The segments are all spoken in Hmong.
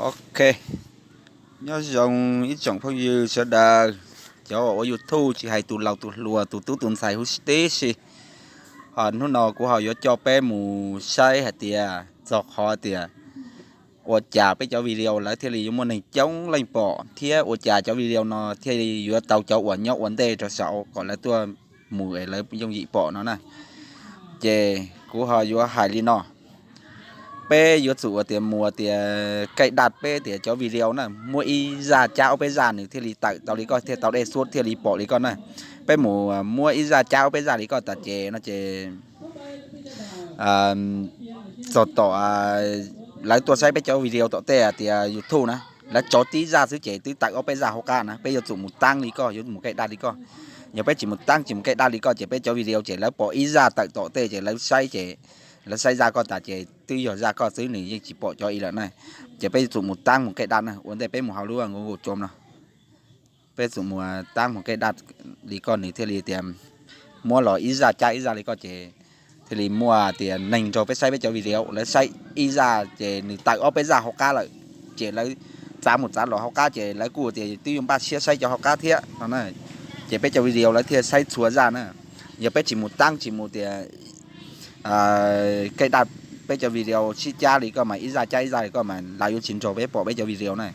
Ok, nyob zoo ib tsoom phooj ywg sawv daws, cov uas ua YouTube, tsis hais tus laus tus hluas, tus tub tus ntxhais huv tib si. Ho hnub no kuv ho yuav coj peb mus saib hais tias txog qhov tias ua cas peb cov video lawv thiaj li yuav muaj neeg coob leej pom, thiab ua cas cov video no thiaj li yuav tau cov uas nyob ua ntej rau saud kom lawv tuaj mus es lawv yooj yim pom no na. Ces kuv ho yuav hais li no, peb yuav tsum ua tias mus ua tias kaij daj peb tias cov video na, muab ib zaj cab ob peb zaj nws thiaj li tawm tau li koj, thiaj tau dej xuab thiaj li pom li koj na. Peb mus muab ib zaj cab ob peb zaj li koj tas ces no ces txog tom lawv tuaj saib peb cov video tom tej tias YouTube na, lawv tso tib zaj xwb ces twb tawm ob peb zaj hauv qab na. Peb yuav tsum mus taab li koj, yuav mus kaij daj li koj. Yog peb tsis mus taab tsis mus kaij daj li koj ces peb cov video ces lawv pom ib zaj tawm tom tej ces lawv saib ces lawv saib zaj koj tas ces twb yog zaj koj xwb, nws yeej tsis pom cov i lawm na. Ces peb yuav tsum mus taab mus kaij daj na. Ua ntej peb mus hauv lub Google Chrome no, peb tsum mus taab mus kaij daj li koj nws thiaj li tias muab los ib zaj cab ib zaj li koj ces thiaj li muaj tias neeg nrog peb saib peb cov video, lawv saib ib zaj ces nws tawm ob peb zaj hauv qab lawm, ces lawv txav mus txav los hauv qab ces lawv kuj tias twb yuav npaj siab saib cov hauv qab thiab no na. Ces peb cov video lawv thiaj saib txhua zaj na. Yog peb tsis mus taab tsis mus tias kaij daj peb cov video sib cab li koj mas ib zaj cab ib zaj li koj mas lawv yuav tsis nrog peb pom peb cov video na.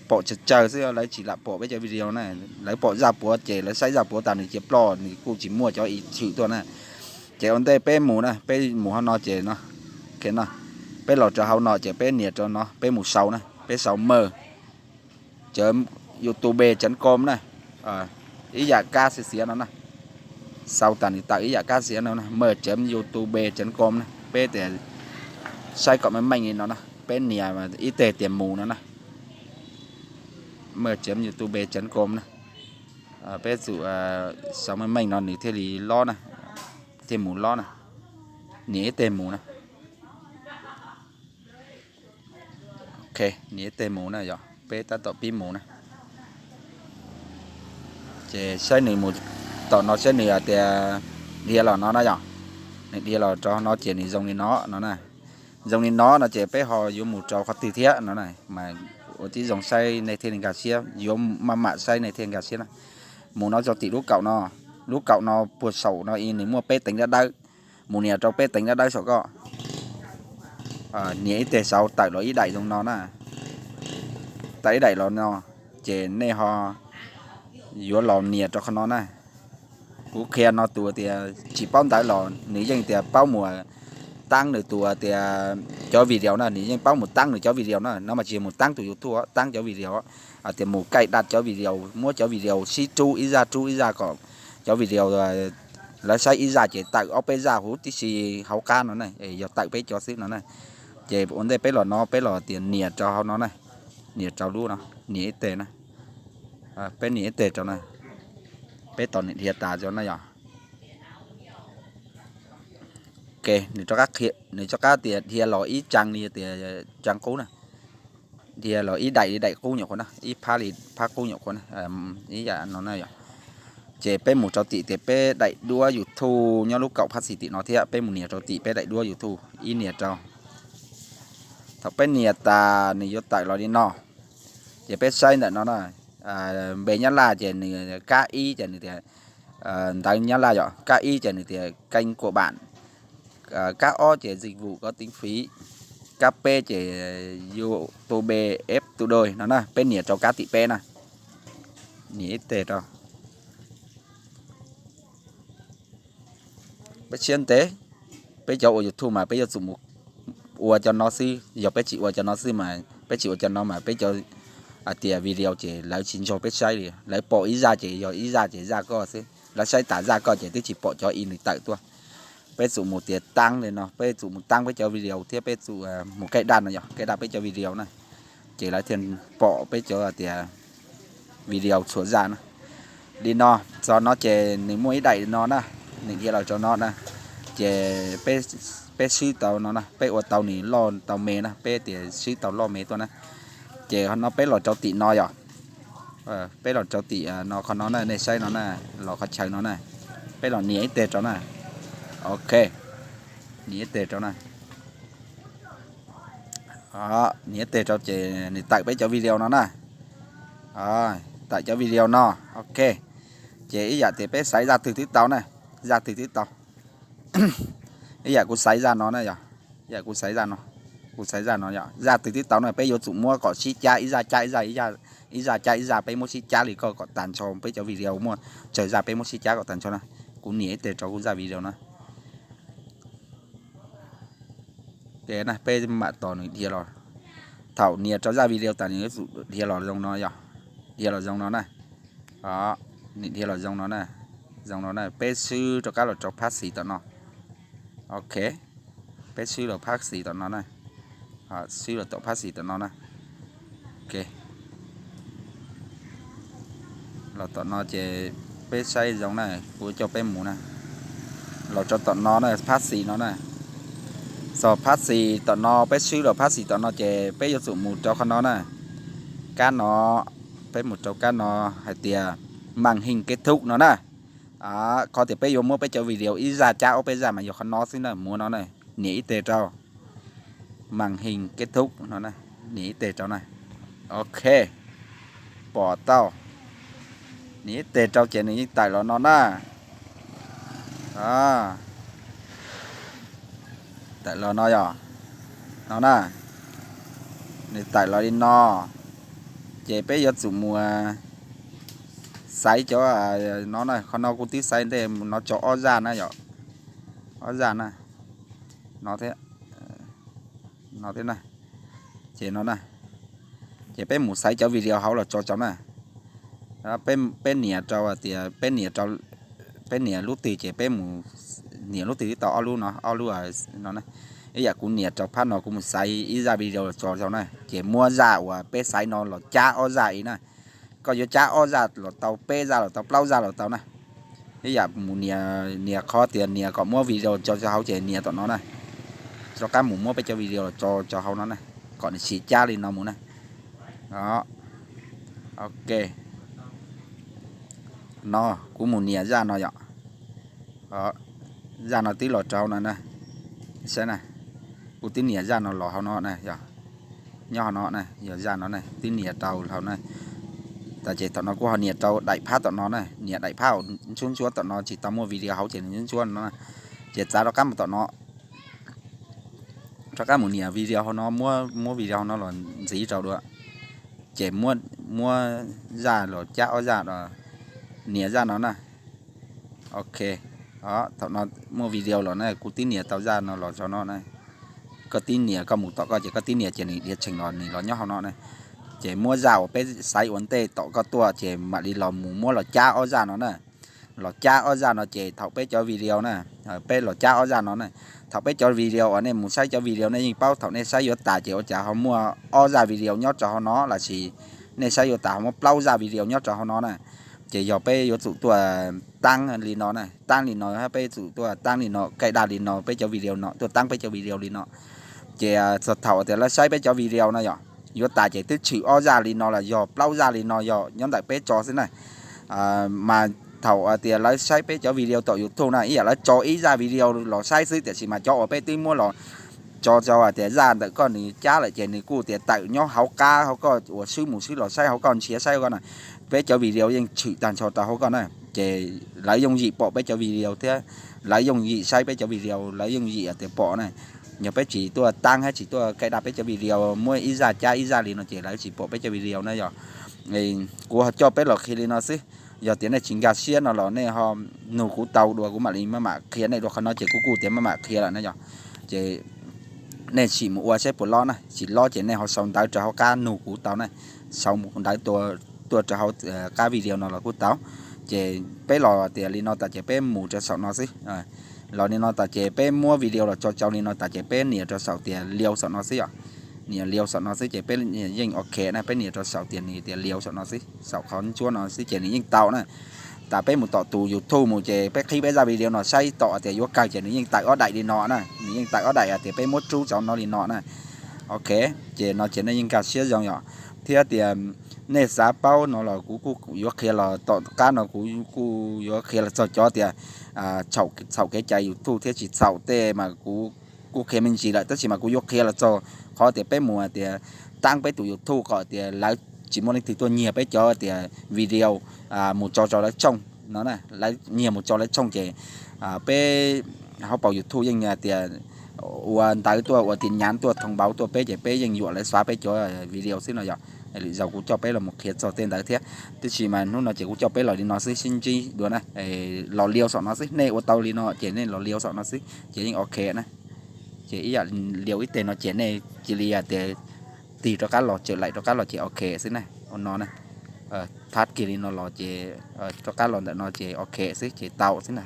Pom tsawg tsawg xwb, lawv tsis lam pom peb cov video na. Lawv pom zaj puav ces lawv saib zaj puav tas nws cia ploj, nws kuj tsis muaj cov i tshwm tuaj na. Ces ua ntej peb mus na, peb mus hauv no ces no, peb los rau hauv no ces peb nias rau no, peb mus sau na, peb sau maj cawv YouTube chấm com na. Ib yam kab xiav xiav no na, sau tas nws tawm ib yam kab xiav no na, maj cawv YouTube chấm com na. Peb tias saib kom meej meej li no na, peb nias ib teg tias mus no na, maj cawv YouTube chấm com na. Peb tsum sau meej meej no nws thiaj li lob na, thiaj mus lob na. Nias ib teg mus na. Ok, nias ib teg mus na, yog peb tab tom pib mus na. Ces saib nws mus tom no saib nws hais tias dhia los no na yog. Nws dhia los rau no ces nws zoo li no no na. Zoo li no no ces peb ho yuav mus rau qhov twg thiab no na, mas ua tib zoo saib nej thiaj li nkag siab, yuav maj mam saib nej thiaj nkag siab na. Mus no rau tim lub kaum no, lub kaum no puag saum no nws muaj peb teev dawb dawb, mus nias rau peb teev dawb dawb saum ko. Nias ib teg sau tawm los ib daim zoo no na, tawm ib daim los no, ces nej ho yuav los nias rau qhov no na. Kuv qhia no tus tias tsis paub ntawv los nws yeej tias paub mus taab nws tus tias cov video na, nws yeej paub mus taab nws cov video na, no mas tsis yog mus taab tus YouTube, taab cov video, tias mus kaij daj cov video, muab cov video sib rub ib zaj rub ib zaj kom cov video lawv saib ib zaj ces tawm ob peb zaj huv tib si hauv qab no na, yog tawm peb cov xwb no na. Ces ua ntej peb los no peb los tias nias rau hauv no na, nias rau lub no, nias ib teg na, peb nias ib teg rau na, peb tos nws dhia tas rau na yog. Ok, nws rov qab tias dhia los ib tsaa li tias tsaa qub na, dhia los ib daim li daim qub nyuam qhuav na, ib phab li phab qub nyuam qhuav na, ib yam no na yog. Ces peb mus rau tim tias peb daim duab YouTube nyob lub kaum phab xis tim no thiab, peb mus nias rau tim peb daim duab YouTube ib nias rau. Thaum peb nias tas nws yuav tawm los li no, ces peb saib ntawm no na, npe Nyab Laj ces nws kab ib ces nws tias ntawv Nyab Laj yom, kab ib ces nws tias kênh của bạn, kab ob ces dịch vụ có tính phí, kab peb ces YouTube ép tự đổi no na, peb nias rau kab tim peb na, nias ib teg rau. Peb siab ntev, peb cov ua YouTube mas peb yuav tsum mus ua cov no xwb, yog peb tsis ua cov no xwb mas peb tsis ua cov no mas peb cov hais tias video ces lawv tsis nrog peb saib li, lawv pom ib zaj ces yog ib zaj ces zaj koj xwb, lawv saib tas zaj koj ces twb tsis pom cov i nws tawm tuaj. Peb tsum mus tias taab li no, peb tsum mus taab peb cov video thiab peb tsum mus kaij daj no yog kaij daj peb cov video na, ces lawv thiaj pom peb cov tias video txhua zaj na. Li no, txog no ces nws muaj ib daim no na, nws dhia los rau no na, ces peb swb tau no na, peb ua tau nws loj tau me na, peb tias swb tau loj me tuaj na. Ces no peb los rau tim no yog, peb los rau tim no, qhov no na, nej saib no na, los qhov chaw no na, peb los nias ib teg rau na. Ok, nias ib teg rau na. Nias ib teg rau ces nws tawm peb cov video no na. Tawm cov video no, ok. Ces ib yam tias peb xaiv zaj twg twb tau na, zaj twg twb tau. Ib yam kuv xaiv zaj no na yog, ib yam kuv xaiv zaj no, kuv xaiv zaj no yog zaj twg twb tau na, peb yuav tsum muab kom sib cab ib zaj cab ib zaj, ib zaj cab ib zaj, peb muab sib cab li koj kom tag nrho peb cov video muaj tsawg zaj peb muab sib cab kom tag nrho na. Kuv nias ib teg rau kuv zaj video na. Peb mam tos nws dhia los. Thaum nias rau zaj video tas nws yuav tsum dhia los zoo no yog, dhia los zoo no na. Nws dhia los zoo no na, zoo no na, peb swb rov qab los rau phab xis tom no. Ok, peb swb los phab xis tom no na, swb los tom phab xis tom no na. Ok, los tom no ces peb saib zoo na, kuv coj peb mus na, los rau tom no na, phab xis no na. Txog phab xis tom no, peb swb los phab xis tom no ces peb yuav tsum mus rau qhov no na. Kab no, peb mus rau kab no hais tias màn hình kết thúc no na. Qhov tias peb yuav muab peb cov video ib zaj cab ob peb zaj mas yog qhov no xwb na, muab no na, nias ib teg rau màn hình kết thúc no, nias ib teg rau na. Ok, pom tau, nias ib teg rau ces nws yeej tawm los no na. Tawm los no yog, no na, nws tawm los li no. Ces peb yuav tsum mus xaiv cov no na, qhov no kuv twb xaiv ntej no tso ob zaj na yom, ob zaj na, no thiab, no thiab na. Ces no na, ces peb mus xaiv cov video hauv los tso rau na. Peb nias rau tias peb nias, peb nias lub twg ces peb mus nias lub twg twb tau ob lub no, ob lub no. Ib yam kuv nias rau phab no kuv mus xaiv ib zaj video los tso rau na, ces muab zaj uas peb xaiv no los cab ob zaj ib na. Koj yuav cab ob zaj los tau, peb zaj los tau, plaub zaj los tau na. Ib yam mus nias, nias qhov tias nias kom muab video tso rau hauv ces nias tom no na. Rov qab mus muab peb cov video los tso rau hauv no na, kom nws sib cab li no mus na. Ok, no kuv mus nias zaj no yom. Zaj no twb los rau hauv no na, saib na, kuv twb nias zaj no los hauv no na yog, nyob hauv no na, yog zaj no na, twb nias rau hauv na. Tas ces thaum no kuv ho nias rau daim phab tom no na, nias daim phab ntsuab ntsuab tom no tsis tau muaj video hauv ces nws ntsuab ntsuab no na. Ces txav rov qab mus tom no, rov qab mus nias video hauv no, muab video hauv no los ntxiv rau dua. Ces muab zaj los cab ob zaj, nias zaj no na. Ok, thaum no muaj video los na, kuv twb nias tau zaj no los rau no na. Koj tib nias, koj mus tom koj ces koj tib nias ces nws dhia tseem los, nws los nyob hauv no na. Ces muab zaj uas peb xaiv ua ntej tom koj tuaj ces mam li los mus muab los cab ob zaj no na. Los cab ob zaj no ces thaum peb cov video na, peb los cab ob zaj no na. Thaum peb cov video uas nej mus saib cov video nej yeej paub, thaum nej saib yuav tas ces ua cas ho muaj ob zaj video nyob rau hauv no, lossis nej saib yuav tas ho muaj plaub zaj video nyob rau hauv no na. Ces yog peb yuav tsum tuaj taab li no na, taab li no, peb yuav tsum tuaj taab li no, kaij daj li no peb cov video no, tuaj taab peb cov video li no. Ces txog thaum tias lawv saib peb cov video no yog yuav tas ces twb tshwm ob zaj li no los yog plaub zaj li no yog nyob ntawm peb tso xwb na. Mas thaum tias lawv saib peb cov video tom YouTube na, ib yam lawv tso ib zaj video los saib xwb, tiam sis mas cov uas peb twb muab los tso rau tias zaj ntawm koj nws cab lawm ces nws kuj tias tawm nyob hauv qab hauv koj uas swb mus swb los saib hauv koj nrhiav saib hauv koj na. Peb cov video yeej tshwm tag nrho rau hauv koj na. Ces lawv yooj yim pom peb cov video thiab, lawv yooj yim saib peb cov video, lawv yooj yim tias pom na. Yog peb tsis tuaj taab thiab tsis tuaj kaij daj peb cov video, muab ib zaj cab ib zaj li no ces lawv tsis pom peb cov video na yog. Kuv ho coj peb los qhia li no xwb. Yog tias nej tsis nkag siab no los nej ho nug kuv tau dua, kuv mam li maj mam qhia nej dua. Qhov no ces kuv kuj tias maj mam qhia lawm na yog. Ces nej sim mus ua saib puas lob na, tsis lob ces nej ho sau ntawv rau hauv qab nug kuv tau na, sau ntawv tuaj rau hauv qab video no los kuj tau. Ces peb los tias li no tas ces peb mus rau saum no xwb. Los li no tas ces peb muab video los tso rau li no tas ces peb nias rau saum tias liu saum no xwb yom. Nias liu saum no xwb ces peb yeej ok na, peb nias rau saum tias nws tias liu saum no xwb, saum qhov ntsuab no xwb ces nws yeej tau na. Tas peb mus tom tus YouTube mus ces peb qhib peb zaj video no saib tom tias yuav kawg ces nws yeej tawm ob daim li no na, nws yeej tawm ob daim tias peb muab rub rau no li no na. Ok, ces no ces nej yeej nkag siab zoo yom. Thiab tias nej xav paub no los kuv kuj yuav qhia los tom qab no kuv kuj yuav qhia los txog cov tias txhaum kev cai YouTube thiab tsis txhaum tej mas kuv Kuv qhia me ntsis lawm tab sis mas kuv yuav qhia los txog qhov tias peb mus tias taab peb tus YouTube kom tias lawv tsis muaj leej twg tuaj nyiag peb cov tias video mus tso rau lawv tshooj no, lawv nyiag mus tso lawv tshooj ces peb hauv paus YouTube yeej tias ua ntawv tuaj ua tias nyav tuaj thoo npauv tuaj peb ces peb yeej yuam lawv xóa peb cov video xwb no yog. Lwm zaus kuv coj peb los mus qhia txog tej ntawd thiab, tab sis mas hnub no ces kuv coj peb los li no xwb sib ntsib dua na. Los liu saum no xwb, nej ua tau li no ces nej los liu saum no xwb ces yeej ok na. Ces ib yam liu ib teg no ces nej cia li tias tig rov qab los, tsawm laim rov qab los ces ok xwb na. Ua no na, thab kiag li no los ces rov qab los ntawm no ces ok xwb ces tau xwb na.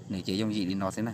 Nws ces yooj yim li no xwb na.